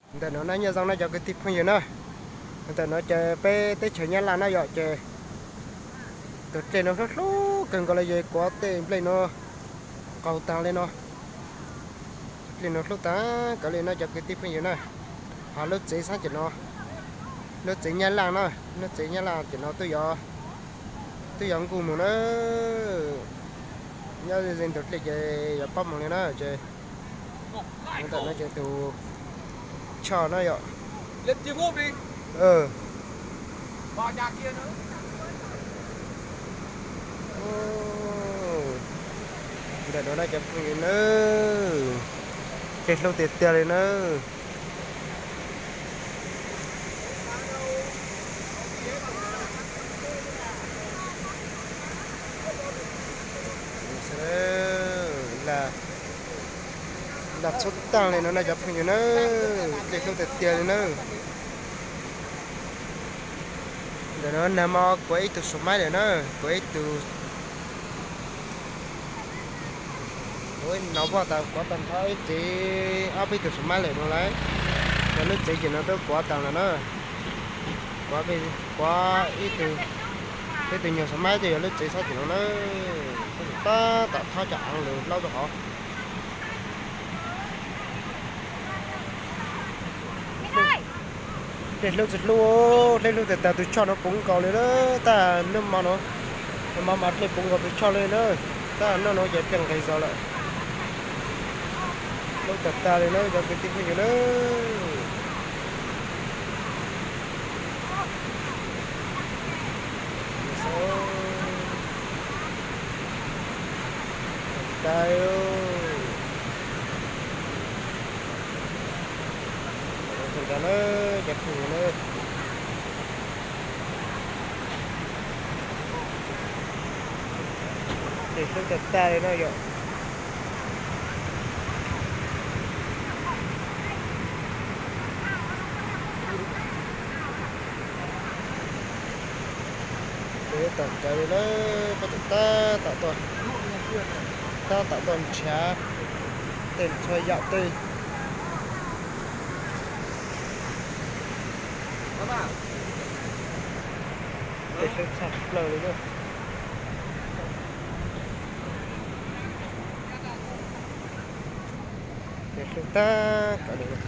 Ntawm no na nyob zoo na cov kwv tij phooj ywg na, ntawm no ces peb teb chaws Nyab Laj na yom, ces tus dlej no hlub hlub kawg nkaus li, ces kuav tej nplej no qaug taag li no. Dlej no hlub taag kawg li na cov kwv tij phooj ywg na. Ho lub tsev xab ces no, lub tsev Nyab Laj na, lub tsev Nyab Laj ces no twb yog nkuj mus na. Nyob ze ntug dlej ces yog pob mus li na ces ntawm no ces tus choj na yom. Ntawm no na cov phooj ywg na, dlej hlub tiag tiag li na. Lag txhub taag li no na cov phooj ywg na, dlej hlub tiag tiag li na. Ntawm no nag hmo kuav ib tug suav maib lawm na, kuav ib tug, kuav ib nov voj tas kuav tag nrho ib tsev ob peb tug suav maib lawm no lauj. Yog lub tsev ces no twb kuav taag lawm na. Kuav, kuav ib tug, peb tug nyuag suav maib twb yog lub tsev xab tim no na. Tab tom thob cov aav lug laub rau hov. Dlej hlub tsis hlub, dlej hlub tag tag tus choj no puv nkaus li na. Tag nub mo no, nub mo mas dlej puv nkaus tus choj li na. Tag nub no ces dlej nqis zog lawm. Hlub tag tag li na cov kwv tij phooj ywg na. Ces hlub tag tag li no yom. Peb tom ntawd li na, peb tab tom tuaj, tab tom tuaj nrhiav tej txhua yam tej. Tej hlub tshaj plaws li na. Tej hlub tag kawg li na.